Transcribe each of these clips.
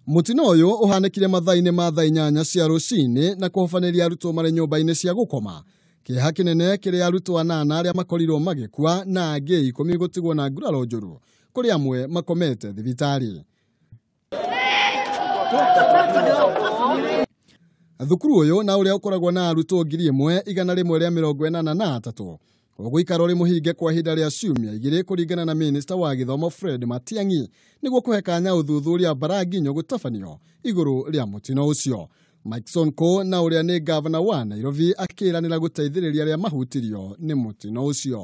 Mutino uyu uhanikire mathaa-inĩ ma thaa 8 cia rũcinĩ na kũhobanĩria arutwo marĩ nyũmba-inĩ cia gũkoma. Kĩeha kĩnene kĩrĩa arutwo 8 arĩa makorirwo magĩkua na angĩ 10 gũtigwo na nguraro njũru, kũrĩ amwe makomete thibitarĩ. Thukuru ũyũ na ũrĩa ũkoragwo na arutwo 1183 ũgũikara ũrĩ mũhinge kwa ihinda rĩa ciumia 2 kũringana na Minista wa Gĩthomo Fred Matiang'i nĩguo kũhe kanya ũthuthuria mbaranginyo gũtabanio igũrũ rĩa mũtino ũcio. Mike Sonko na ũrĩa nĩ gavana wa Nairobi akĩranĩra gũteithĩrĩria arĩa mahutirio nĩ mũtino ũcio.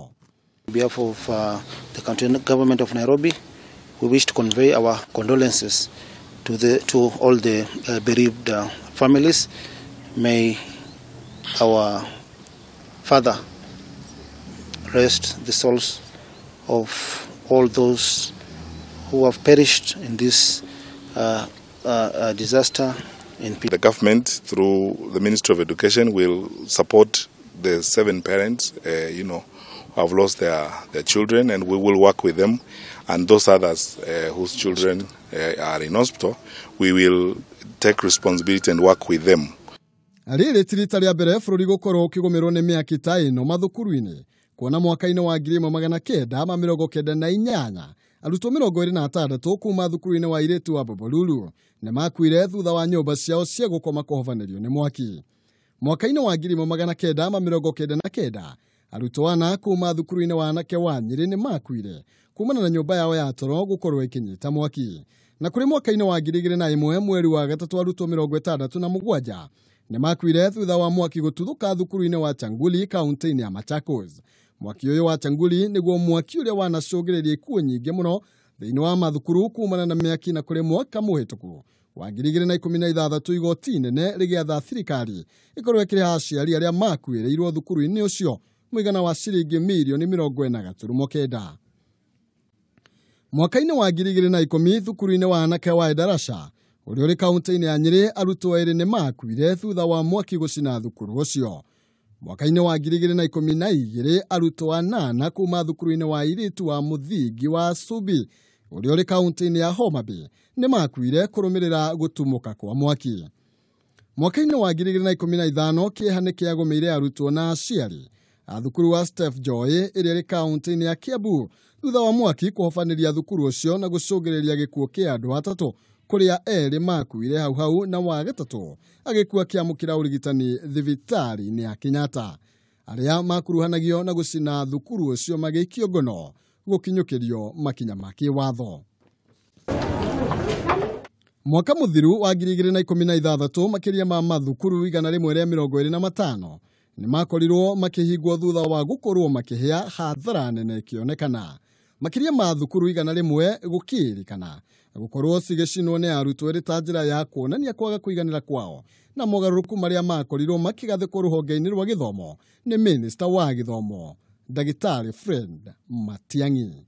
On behalf of the county government of Nairobi, we wish to convey our condolences to all the bereaved families. May our Father rest the souls of all those who have perished in this disaster in peace. The government, through the Ministry of Education, will support the 7 parents, who have lost their children, and we will work with them. And those others whose children are in hospital, we will take responsibility and work with them. Rĩrĩ ti rita rĩa mbere bũrũri gũkorwo ũkĩgũmĩrwo nĩ mĩaki ta ĩno mathukuru-inĩ, kuona mwaka-inĩ wa 1998 arutwo 26 kuma thukuru-inĩ wa airĩtu wa Bombolulu nĩ makuire thutha wa nyũmba ciao cia gũkoma kũhobanĩrio nĩ mwaki. Mwaka-inĩ wa 1999 arutwo 4 kuma thukuru-inĩ wa anake wa Nyĩrĩ nĩ makuire kumana na nyũmba yao ya toro gũkorwo ĩkĩnyita mwaki. Na kũrĩ mwaka-inĩ wa 2001 mweri wa 3 arutwo 67 nĩ makuire thutha wa mwaki gũtuthũka thukuru-inĩ wa Changuli kaunti-inĩ ya Machakos. Mwaki ũyũ wa Changuli nĩguo mwaki ũrĩa wanacũngĩrĩria ikuũ nyingĩ mũno thĩinĩ wa mathukuru kumana na mĩaki, na kũrĩ mwaka mũhĩtũku wa 2016 igoti inene rĩgĩatha thirikari ĩkorwo ĩkĩrĩha aciari arĩa makuĩrĩirwo thukuru-inĩ ũcio mũigana wa ciringi mirioni 40.9. Mwaka-inĩ wa 2010 thukuru-inĩ wa anake wa Endarasha ũrĩa ũrĩ kaunti-inĩ ya Nyĩrĩ arutwo 2 nĩ makuire thutha wa mwaki gũcina thukuru ũcio. Mwaka-inĩ wa 2012 arutwo 8 kuma thukuru-inĩ wa airĩtu wa mũthingi wa Subi ũrĩa ũrĩ kaunti-inĩ ya Homa Bay nĩ makuire kũrũmĩrĩra gũtumũka kwa mwaki. Mwaka-inĩ wa 2015 kĩeha nĩ kĩagũmĩire arutwo na aciari a thukuru wa Steph Joy ĩrĩa ĩrĩ kaunti-inĩ ya Kiambu thutha wa mwaki kũhobanĩria thukuru ũcio na gũcũngĩrĩria gĩkuũ kĩa andũ 3 kũrĩa 2 makuire hau hau na wa 3 agĩkua kĩamũkĩra ũrigitani thibitarĩ-inĩ ya Kenyatta. Arĩa makuruhanagio na gũcina thukuru ũcio magĩikio ngono gũkinyũkĩrio makinya ma kĩwatho. Mwaka mũthiru wa 2016 makĩria ma mathukuru 125 nĩ makorirwo makĩhingwo thutha wa gũkorwo makĩhĩa hathara nene ĩkĩonekana. Makĩria ma thukuru 100 gũkĩrĩkana gũkorwo cigĩcinwo nĩ arutwo ĩrĩ ta njĩra ya kuonania kwaga kũiganĩra kwao na mogarũrũku marĩa makorirwo makĩgathĩkwo rũhonge-inĩ rwa gĩthomo nĩ Minista wa Gĩthomo Ndagĩtarĩ Fred Matiang'i.